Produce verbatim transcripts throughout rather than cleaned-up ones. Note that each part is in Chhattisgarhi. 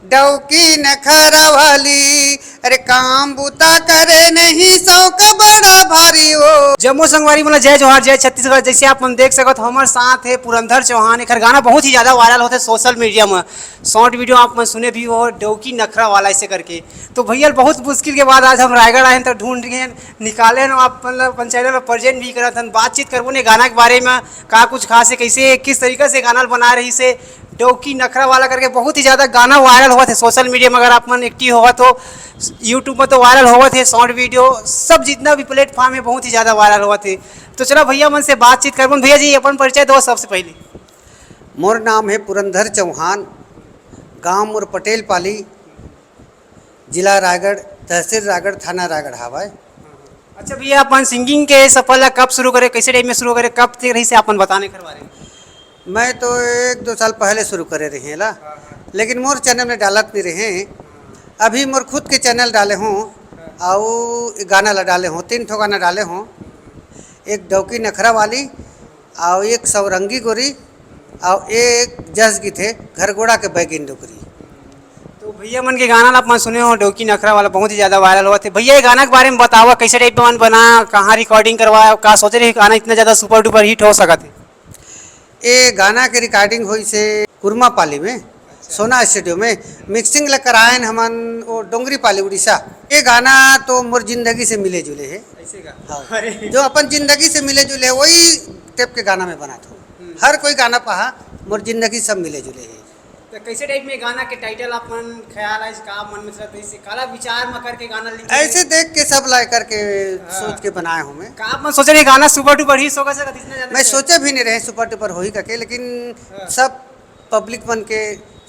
डौकी नखरा वाली, अरे काम बूता करे नहीं शौक बड़ा भारी हो। जम्मो संगवारी मन ला जय जोहार, जय छत्तीसगढ़। जैसे आप मन देख सकत हो, हमर साथ है पुरंदर चौहान। एकर गाना बहुत ही ज्यादा वायरल होथे सोशल मीडिया में। शॉर्ट वीडियो आप मन सुने भी हो, डौकी नखरा वाला ऐसे करके। तो भैया, बहुत मुश्किल के बाद आज हम रायगढ़ आए हैं, तो ढूंढ के निकाले हैं, आप मन ला अपन चैनल पर प्रेजेंट भी करत हन। बातचीत करबो ने गाना के बारे में, का कुछ खास है, कैसे, किस तरीका से गाना बना रही से, डौकी नखरा वाला करके बहुत ही ज्यादा गाना वायरल होवत हे सोशल मीडिया में। अगर आप मन एक्टिव होवत हो यूट्यूब में, तो वायरल होवत हे शॉर्ट वीडियो, सब जितना भी प्लेटफॉर्म है बहुत ही ज्यादा वायरल होवत हे। तो चला भैया मन से बातचीत करबन। भैया जी, अपन परिचय दो सबसे पहले। मोर नाम है पुरंदर चौहान, गांव मोर पटेल पाली, जिला रायगढ़, तहसील रायगढ़, थाना रायगढ़ हावय। अच्छा भैया, अपन सिंगिंग के सफर ला कब शुरू करे, कैसे टाइम में शुरू करे, कब तक रही से अपन बताने कर बारे में? मैं तो एक दो साल पहले शुरू करे रहे ला, लेकिन मोर चैनल में डालत नहीं रहे। अभी मोर खुद के चैनल डाले हों, अउ गाना ला डाले हों, तीन ठो गाना डाले हों, एक डौकी नखरा वाली, अउ एक सौरंगी गोरी, अउ एक जस गीत है घरगोड़ा के बैगिन डोकरी। तो भैया मन के गाना ला अपन सुने हो, डौकी नखरा वाला, बहुत ही ज्यादा वायरल होवत हे। भैया, ये गाना के बारे में बतावा, कैसे टाइप मन बना, कहाँ रिकॉर्डिंग करवाया, का सोचे रहे गाना इतना ज्यादा सुपर डुपर हिट हो सकत हे? ये गाना के रिकॉर्डिंग होइसे कुरमा पाली में, सोना स्टूडियो में। मिक्सिंग ला करायन हमन वो डोंगरी पाली, उड़ीसा। ये गाना तो मोर जिंदगी से मिले जुले है। ऐसे का? हाँ। अरे। जो अपन जिंदगी से मिले जुले, वही टाइप के गाना में बनात हूँ। हम्म। हर कोई गाना पहा, मोर जिंदगी सब मिले जुले है। तो कैसे टाइप में गाना के टाइटल अपन ख्याल है, का मन में चलत है, इसे काला विचार में करके गाना लिखे? ऐसे देख के सब ला करके हाँ। सोच के बनाए हूँ मैं। का आप मन सोचे रहे गाना सुपर डुपर हिट होगा सर, इतना ज्यादा मैं से? सोचे भी नहीं रहे सुपर डुपर होही करके, लेकिन हाँ। सब पब्लिक मन के,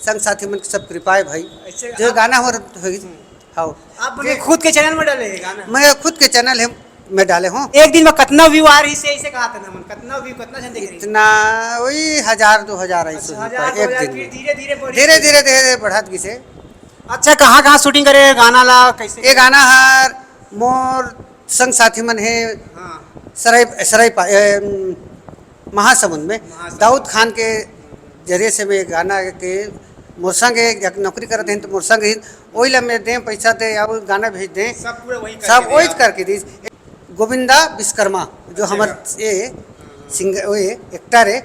संग साथी मन के सब कृपा है भाई। ऐसे जो आप गाना हो रहा होही। हम्म। हाँ। आप मन के खुद के चैनल में डाले हैं गाना? मैं खुद के चैनल है, मैं डाले हूँ। एक दिन में कितना व्यू आ रही से, इसे कहा था ना मन, कितना व्यू, कितना जन देख रही? इतना वही हजार दो हजार ऐसे अच्छा, होता है हजार, दो एक हजार दिन फिर में। धीरे धीरे बढ़ी। धीरे धीरे धीरे धीरे बढ़त गिसे। अच्छा, कहाँ कहाँ शूटिंग करे गाना ला, कैसे? ये गाना हर मोर संग साथी मन है हाँ। सराय, सराय पा-, ए, महासमुंद में। महासमुंद। दाऊद खान के जरिए से मैं गाना के मोर संग एक नौकरी करत हैं तो मोर संग ही वही ला मैं दे पैसा दे या वो गाना भेज दे। सब पूरा वही करके सब दिया। वही करके दी। गोविंदा विश्वकर्मा जो अच्छा। हमर ये सिंगर, वो ये एक्टर है,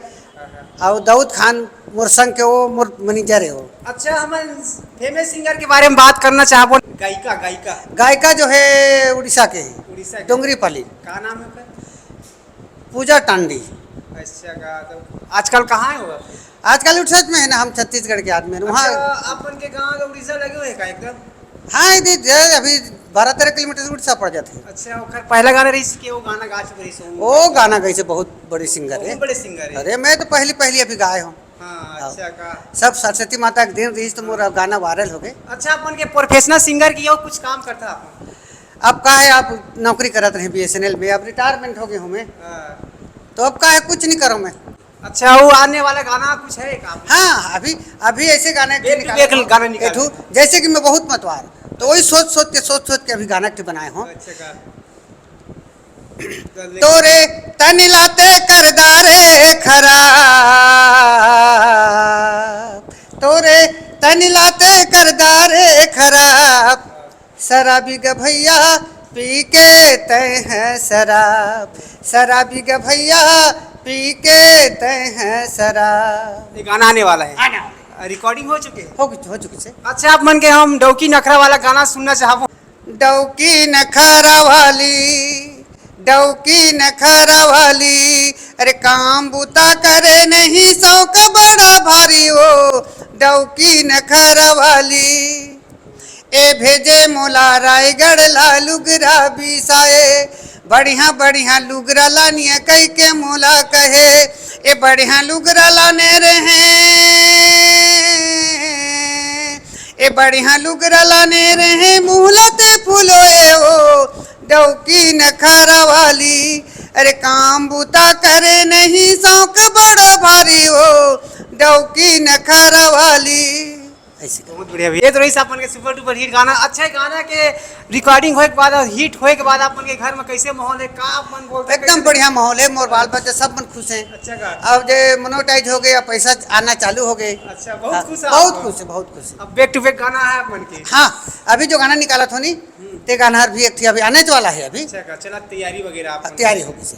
और दाऊद खान मोर संग के वो मोर मैनेजर है वो। अच्छा, हमन फेमस सिंगर के बारे में बात करना चाहबो। गायिका, गायिका। गायिका जो है उड़ीसा के है, उड़ीसा के। डोंगरी पाली। का नाम है ओकर? पूजा टांडी। अच्छा, का तो आजकल कहाँ है वो? आजकल उड़ीसा में है ना, हम छत्तीसगढ़ के आदमी हैं वहाँ। अच्छा, अपन के गाँव के उड़ीसा लगे हुए का एकदम? हाँ, ये दे, दे, अभी बारह तेरह किलोमीटर से उड़ीसा पड़ जाते हैं। अच्छा, ओकर पहला गाना रही के वो गाना गा चुके रही सो? वो गाना गाई से बहुत बड़ी सिंगर बहुत है। बड़े सिंगर है। अरे, मैं तो पहली पहली अभी गाए हूँ। हाँ, हाँ। अच्छा का। सब सरस्वती माता के दिन रही तो मोर गाना वायरल हो गए। अच्छा, अपन के प्रोफेशनल सिंगर की और कुछ काम करता अपन? अब का है, आप नौकरी करत रहे बीएसएनएल में, अब रिटायरमेंट हो गए हूँ मैं। हाँ। तो अब का है, कुछ नहीं करो मैं। अच्छा, वो आने वाला गाना कुछ है का? हाँ, अभी, अभी ऐसे गाने back to निकाले back हूँ। गाना निकाले। एक ठो, जैसे कि मैं बहुत मतवार, तो वही सोच सोच के, सोच सोच के अभी गाना के बनाए हूँ। अच्छा का। तोरे तनिला ते करदा रे खराब, तोरे तनिला ते करदा रे खराब, शराबी गभैया पी के तय है शराब, शराबी गभैया पी के तय है शराब। ये गाना आने वाला है। आने वाला है। रिकॉर्डिंग हो चुके हैं? हो, हो चुके से। अच्छा, आप मन के हम डौकी नखरा वाला गाना सुनना चाहबो। डौकी नखरा वाली, डौकी नखरा वाली, अरे काम बूता करे नहीं शौक बड़ा भारी हो, डौकी नखरा वाली। ए भेजे मोला रायगढ़ ला लुगरा बिसाए, बढ़िया बढ़िया लुगरा लानिया कई के मोला कहे, ए बढ़िया लुगरा लाने रहे, ए बढ़िया लुगरा लाने रहे, मुहला ते फुलोए ओ, डौकी नखरा वाली, अरे काम बूता करे नहीं शौक बड़ो भारी ओ, डौकी नखरा वाली। ऐसे। बहुत बढ़िया भैया। ये तो रहिस आप मन के super duper hit गाना। अच्छा, ये गाना के recording होए के बाद और hit होए के बाद आप मन के घर में कैसे माहौल है, का आप मन बोलते हैं, एकदम कैसे? बढ़िया माहौल है, मोर बाल बच्चा सब मन खुश हैं। अच्छा का? अब जे monetize हो गए, अब पैसा आना चालू हो गए। अच्छा, बहुत हाँ, खुश है बहुत आप? खुश है, बहुत खुश है। अब back to back गाना है आप मन के? हाँ, अभी जो गाना निकालत हों नी, हम्म। ते गाना हर भी एक ठे अभी आने वाला है अभी। अच्छा का? चला, तैयारी वगैरह आप हाँ, मन तैयारी के? हो गई से।